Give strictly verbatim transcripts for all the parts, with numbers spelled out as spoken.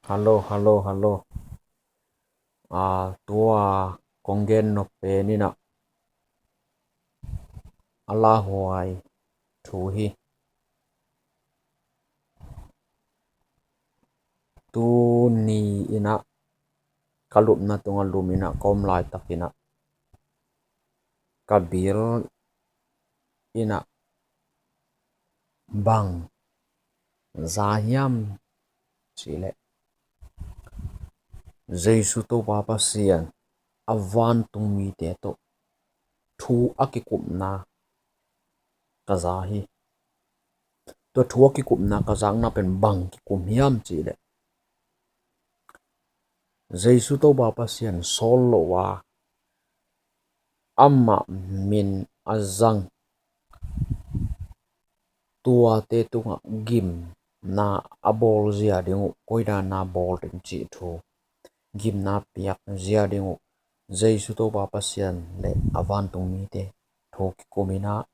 Hello, hello, hello. A, tua kong gen nop pen in ah, a lauhuai thu hi. Tuni in ah ka lupna tungah lum in ah ka om laitakin ah ka bil in ah bang za hiam cih leh, Jesu Topa Pasian a vantung mite tawh thu a kikupna ka za hi. Tua thu a kikupna ka zakna pen bang kikum hiam cih leh, Jesu Topa Pasian sawl lo a, amah min a zang tuate tungah gimna a bawl zia ding uh, koidan a bawl ding cih thu, gimna piak zia ding uh Jesu Topa Pasian le a vantung mite thu kikum in ah,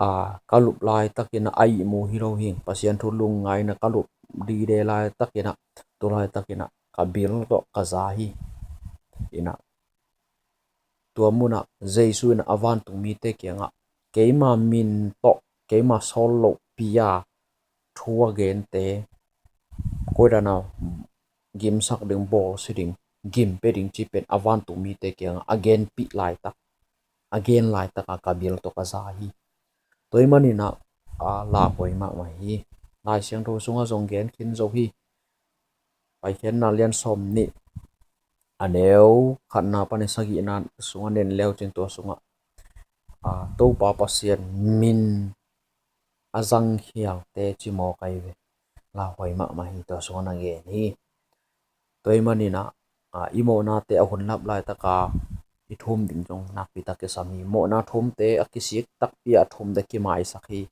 a, ka lup laitakin ah a ihmu hi lo hi. Pasian thu lungngai in ah ka lup dide laitakin ah, tu laitakin ah ka bil tawh ka za hi. In ah tua munah Jesu in a vantung mite kiangah, keima min tawh, keima sawl loh pi-a thu a gente, koidan a gimsak ding, bawlsia ding, gim pia ding cih pen a vantung mite kiangah a genpih laitak, a gen laitak a ka bil tawh ka za hi. Tua ahih manin ah, a lauhuai mahmah hi. Lai Siangtho sungah zong gen khin zo hi. Paikhiatna lian sawm nih, a neu khatna pan i sagihna sungah nen leu cin tua sungah, a, Topa Pasian min a zangkhialte ci mawk ahi ve. Lauhuai mahmah hi, tua sungah na gen hi. Tua ahih manin ah, a, i mawhnate a hun lap laitaka i thum ding zong nakpi tak kisam hi. Mawhna thumte a kisik takpi a thumte kimaisak hi.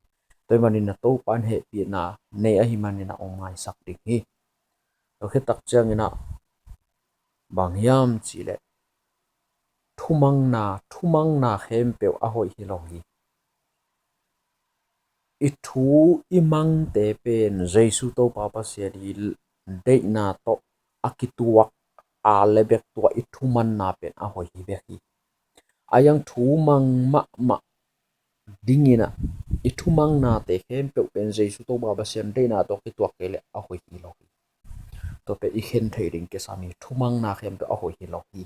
Tua ahih manin ah Topa in hehpihna nei ahih manin ah hong maisak ding hi. Tua khit tak ciangin ah bang hiam cih leh, thumangna, thumangna khempeuh a hoih hi lo hi. I thu i mangte pen Jesu Topa Pasian i deihna tawh a kituak a le bek tua i thumanna pen a hoih hi bek hi. A, i thumang mahmah dingin ah i thumangnate khempeuh pen Jesu Topa Pasian deihna tawh kituak kei leh a hoih hi lo hi. Tua pen i khen thei ding kisam hi, thumangna khempeuh a hoih hi lo hi.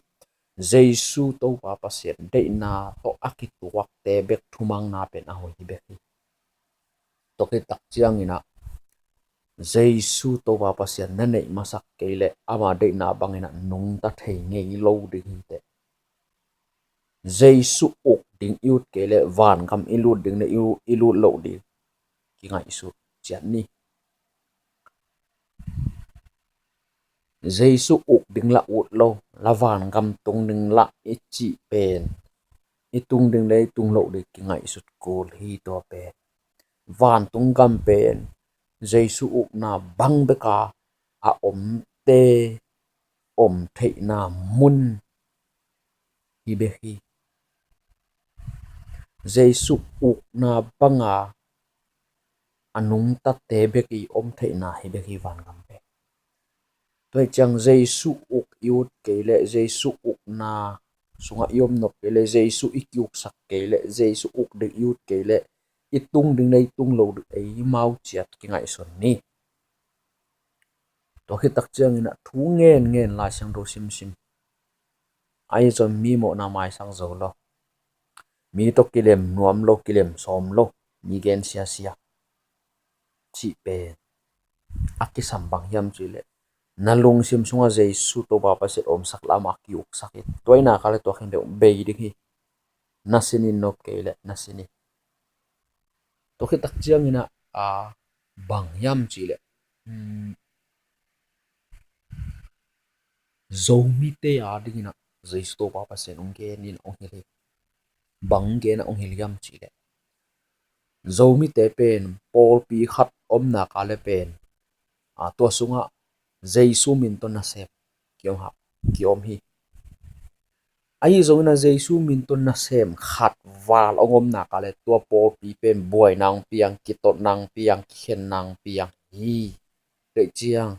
Jesu Topa Pasian deihna tawh a kituakte bek thumangna pen a hoih hi bek hi. Tua khit tak ciangin ah Jesu Topa Pasian na neih masak kei leh ama deihna bangin ah nungta thei ngei lo ding hi teh. Jesu uk ding i ut kei leh vangam i lut ding le i, i lut loh ding kingaihsut ciat ni. Jesu uk ding lah ut lo, la vangam tung ding lah i cih pen i tung ding le i tung loh ding kingaihsut kul hi. Tua pen vantung gam pen Jesu ukna bang beka a omte om theihna mun hi bek hi. Jesu ukna banga a nungtate bek i om theihna hi bek hi vangam pen. Tua hi ciang Jesu uk i ut kei leh, Jesu ukna sungah i om nop kei leh, Jesu i kiuksak kei leh, Jesu uk ding i ut kei leh, i tung ding le i tung loh ding eimau ciat kingaihsun ni. Tua khit tak ciangin ah thu ngen ngen, Lai Siangtho simsim, ahi zong mi mawhna maisak zo lo, mi tawh kilem nuam lo, kilem sawm lo, mi gen siasia cih pen a kisam bang hiam cih leh, na lungsim sungah Jesu Topa Pasian omsak lam a kiuksak hi. Tua hi nak leh tua khin deuh bei ding hi. Na sin in nop kei leh na sin hi. Tua khit tak ciangin ah, a, bang hiam cih leh, hmm, Zomite a dingin ah Jesu Topa Pasian hong gen in hong hilh hi. Bang gen ah hong hilh hiam cih leh, Zomite pen pawlpi khat om nak leh pen, a, tua sungah Jesu min tawh nasem kiom ha, kiom hi. Ahi zongin ah Jesu min tawh nasem khat val hong om nak leh tua pawlpi pen buaina hong piang, kitotna hong piang, kikhenna hong piang hi. Tua hi ciang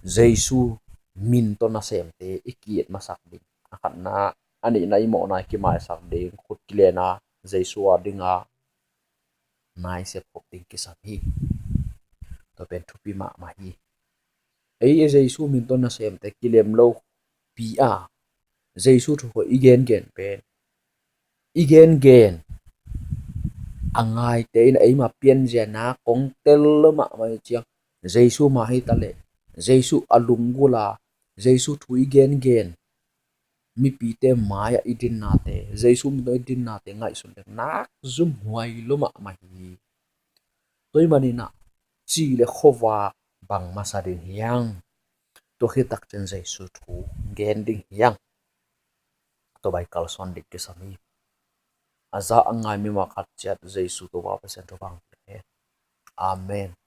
Jesu min tawh nasemte i ki-et masak ding. A khatna, a nihna i mawhna i kimaisak ding, khut kilena Jesu a dinga naisep khop ding kisam hi. Tua pen thupi mahmah hi. Ei e Jesu min tawh nasemte kilem lo pi a Jesu thu i gengen pen i gengen a ngaite in eima pianziana kong tel lo mahmah hi ciang Jesu mah hi ta leh Jesu a lunggul a Jesu thu i gengen mipite mai-ah i dinnate Jesu min tawh i dinnate ngaihsun ding nak zum huai lo mahmah hi. Tua ahih manin ah ci le khuavak bang masa ding hiang? Tua khit takciang Jesu thu gen ding hiang. Tua bang kalsuan ding kisam hi. A za a ngai mi mah khat ciat Jesu Topa Pasian thupha hong pia hen. Amen.